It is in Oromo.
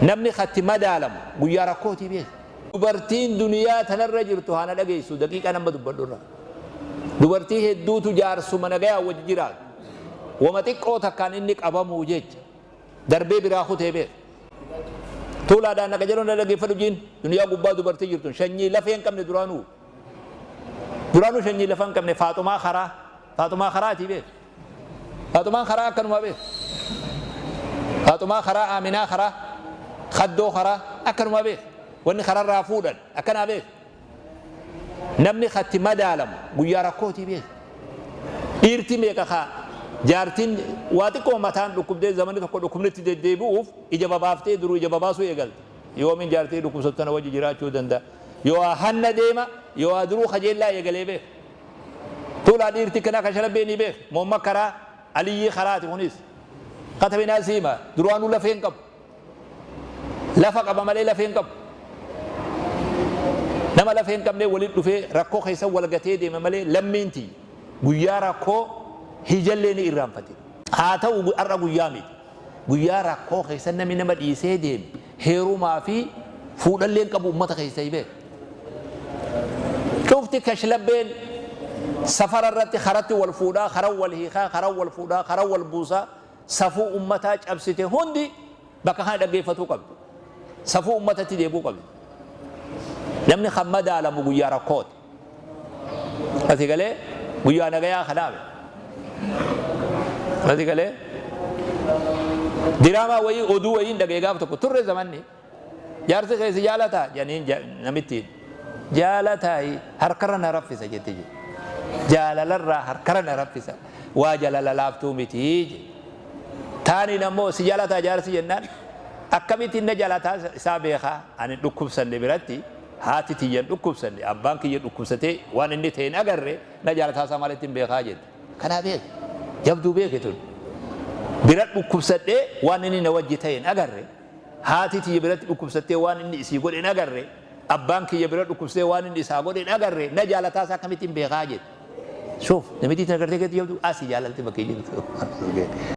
Namni katti madaalamu guyyaa rakkootii beeka. Dubartiin duniyaa tanarra jirtu haa na dhageessu daqiiqaa nama dubbadhu irraa. Dubartii hedduutu jaarsuma nagayaan wajji jiraatu. Wama xiqqoo takkaan inni qabamuu jecha darbee biraa kutee beeka. Tuulaadhaan naqa jedhu na dhageeffadhu jiin duniyaa gubbaa dubartii jirtu shanyii lafee hin qabne duraanuu. Duraanuu shanyii lafa hin qabne Faaxumaa karaa Faaxumaa karaatii beeka. Faaxumaan karaa akkanumaa beeka. Faaxumaa karaa, Aaminaa karaa, Kaddoo karaa akkanumaa beeka. Wanni kararraa fuudhan akkanaa beeka. Namni katti madaalamu guyyaa rakkootii beeka. Dhiirti meeqa kaa jaartiin waa xiqqoo mataan dhukkubdee zamani tokko dhukkubni itti deddeebi'uuf ija babaaftee duruu ija babaasuu eegalte. Yoomiin jaartii dhukkubsattu tana wajji jiraachuu danda'a? Yoo hanna deema yoo duruu kajeellaa eegalee beeka. Tuulaa dhiirti kanaa kashalabbee ni beeka. Moomma karaa Aliyyii karaati kunis. Katabinaa siima duraanuu lafee hin qabu. Lafa qaba malee lafee hin qabu. Nama lafee hin qabnee walitti dhufee rakkoo keessa wal gatee deema malee lammiin tiyya guyyaa rakkoo hijallee ni irraanfate. Haa ta'u har'a guyyaa miti. Guyyaa rakkoo keessa namni nama dhiisee deeme heerumaa fi fuudhallee hin qabu ummata keessa hin beeku. Cufti kashlabbeen safara irratti karatti wal fuudhaa, karan wal hiikaa, karan wal fuudhaa, karan wal buusaa safuu ummataa cabsite hundi bakka kana dhaggeeffatuu qabdi. Safuu ummatatti deebi'uu qabdi. Namni kan madaalamu guyyaa rakkooti. Ati galee guyyaa nagayaa kanaame. Ati galee diraamaa wayii oduu wayiin dhagee gaaf tokko turre zamanni jaarsi keessi jaalataa jedhaniin namittiin jaalataayi harkarra na raffisa jette jedhe. Jaalalarraa harkarra na raffisa waa jalala laaftuu miti jedhe. Taaniin ammoo si jaalataa jaarsi jennaan akkamittiin na jaalataa isaa beekaa ani dhukkubsanne biratti haati tiyya hin dhukkubsanne, abbaan kiyya dhukkubsatee waan inni ta'e hin agarre, na jaalataa isaa maalitti hin beekaa jette. Kanaa beeki. Jabduu beeki tun. Bira dhukkubsadhee waan inni na wajji ta'e hin agarre, haati tiyya biratti dhukkubsattee waan inni isii godhe hin agarre, abbaan kiyya bira dhukkubsatee waan inni isaa godhe hin agarre, na jaalataa isaa akkamitti hin beekaa jette. Shuuf, namitti tana gartee keetti jabduu asii jaalalti bakkee jirtu.